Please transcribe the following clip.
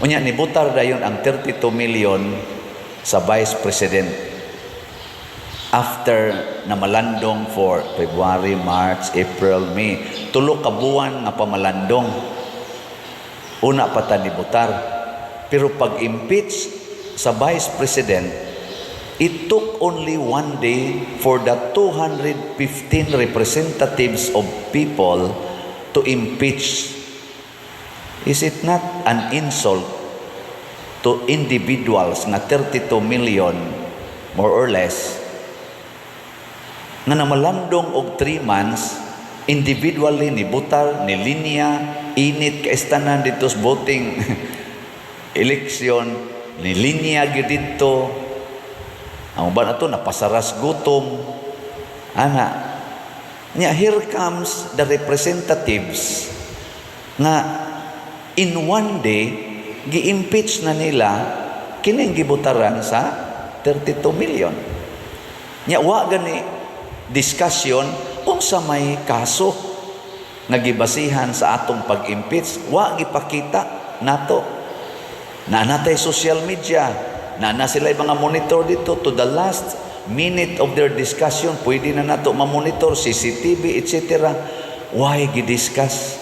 Unya nibutar dayon ang 32 million sa Vice President after na malandong for February, March, April, May. 3 ka buwan nga pamalandong. Una pa ta nibutar. Pero pag-impeach sa Vice President, it took only one day for the 215 representatives of people to impeach. Is it not an insult to individuals nga 32 million, more or less, nga namalandong og 3 months individually, ni butar ni linya, init kay tanan dito sa voting election, ni linya gyud didto ang uban ato napasaras gutom ana? Nya here comes the representatives nga in one day gi-impeach na nila kining gibutaran sa 32 million. Nya wa gani discussion unsa may kaso nga gibasihan sa atong pag-impeach. Wa gipakita nato. Na natay social media na na sila mga monitor dito to the last minute of their discussion, pwede na nato ma-monitor, CCTV, etc. Why gi-discuss?